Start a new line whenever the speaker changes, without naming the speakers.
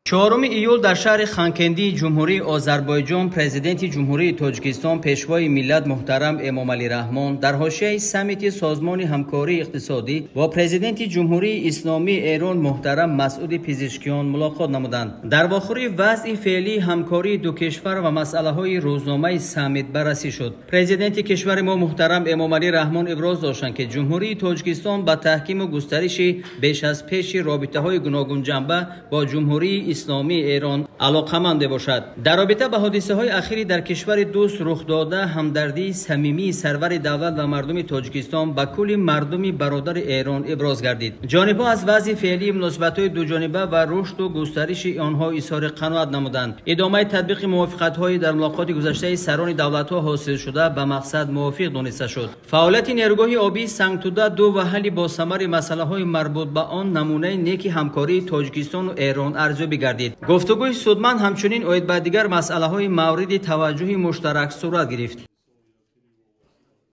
4 июл дар шаҳри Ханкендии Ҷумҳурии Озарбойҷон Президенти Ҷумҳурии Тоҷикистон, Пешвои миллат муҳтарам Эмомалӣ Раҳмон дар ҳошияи саммити Созмони ҳамкории иқтисодӣ бо Президенти Ҷумҳурии Исломии Эрон муҳтарам Масъуди Пизишкиён мулоқот намуданд. Дар вохӯрӣ вазъи феълии ҳамкории ду кишвар ва масъалаҳои рӯзномаи саммит баррасӣ шуд. Президенти кишвари мо муҳтарам Эмомалӣ Раҳмон иброз доштанд, ки Ҷумҳурии Тоҷикистон ба таҳкиму густариши беш аз пеши робитаҳои гуногунҷанба бо Ҷумҳурии Исломии Эрон алоқаманд мебошад. Дар робита ба ҳодисаҳои ахири дар кишвари дӯст рух дода, ҳамдардии самимии сарвари давлат ва мардуми Тоҷикистон ба кулли мардуми бародари Эрон иброз гардид. Ҷонибҳо аз вазъи феълии муносибатҳои дуҷониба ва рушду густариши онҳо изҳори қаноат намуданд. Идомаи татбиқи мувофиқатҳои дар мулоқоти гузаштаи сарони давлатҳо ҳосилшуда ба мақсад мувофиқ дониста шуд. Фаъолияти нерӯгоҳи обии Сангтуда 2 ва ҳалли босамари масъалаҳои марбут ба он намунаи неки ҳамкории Тоҷикистону Эрон арзёбӣ гардид. Гуфтугӯи судманд ҳамчунин оид ба дигар масъалаҳои мавриди таваҷҷӯҳи муштарак сурат гирифт.